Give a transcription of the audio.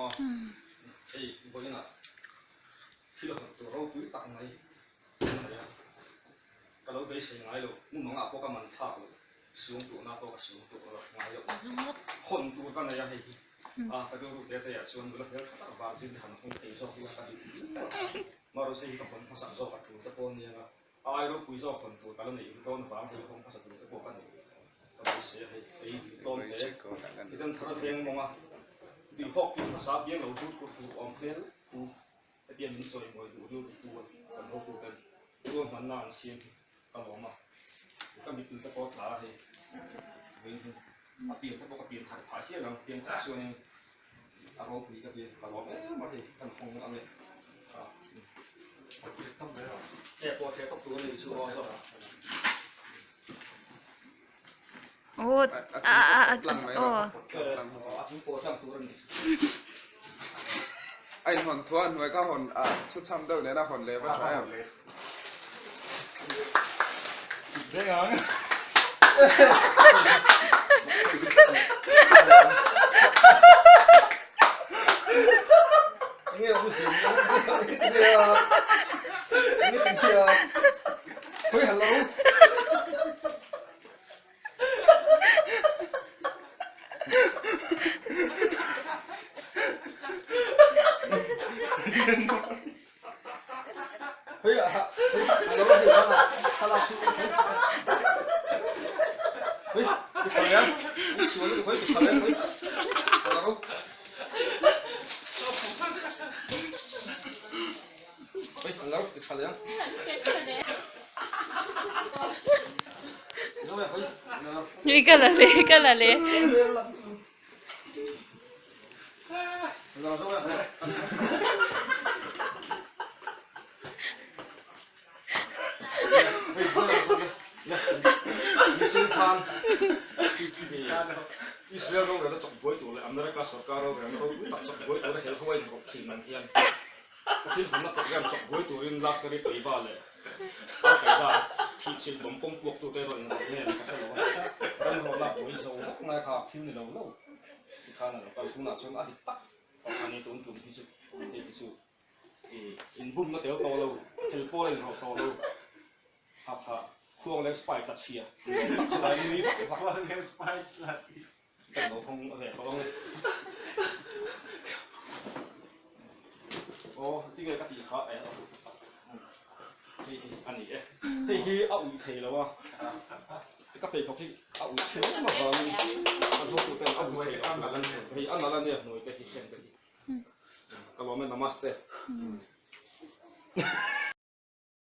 A, hei vawiinah thil hawn tur ropui tak mai a nei a, ka lo beisei ngai lo, mumangah pawh ka man thlak lo, suang tuhna pawh ka suang tuh lo ngai lo, hawn tur ka nei a hei hi, a ka rilru te te ah chuan nula hmel tha tak Virgin han hawng thei zawk ila ka duh viau a, amaherawhchu hei hi ka hawn hmasak zawk a tul te pawh a nia nga. A ai ropui zawk hawn tur ka la neih dawn vang hei hawng hmasa tur te pawh ka nei ka beisei a hei ei tlawm hle titan thar a veng mawng a tui hawk tih hmasa biang lo lut kur tur awm hmel pu hetiang min sawi mawi duh rilru tu kan hotu ten ruang hmanna an siam hi ka lawm a ka mittui te pawh a tla a hei veng hi a pian te pawh ka pian thar phah hial ang pian khat chuanin a ropui ka ti ka lawm em a hei kan hawng ang e e pawh theh tawp tur a ni chu aw zawk Aw a a a aw a chung pawh tlang tur a ni A inhawn thu a hnuai kha hawn a thu chham deuh nen a hawn leh va tha em. Ka la le ka la le. Israel rorelna chawkbuai tur leh America sorkar rorelna ropui tak chawkbuai tura hel ho a inrawh thin ang hian Pathian hunna program chawkbuai turin Lashkar-e Taiba leh Al Qaeda thihchilh bawm pawm puaktute erawh inrawh nge ka hre lo a, ram rawhna buai zo vek ngai kha thil ni lo lo tikhan a lo kal. Tunah chuan a dik tak pakhat ni tun tum hi chu hei hi chu inbumna tel tawh lo, hel pawl a inrawh tawh lo, ha kha khuang leng spy tla chhia tak chu lai nui vak vak. Khuang leng spy tla chhia. Kan lo hawng ve tawh ang e. Aw tinge ka tih kha e hei hi a ni e. Hei hi a uih thei lo a, ka pheikhawk hi a uih thin em avangin kan hotu ten a uih thei lo a, hei a nalh a nia hnuai te hi heng te hi. Ka lawm e namaste.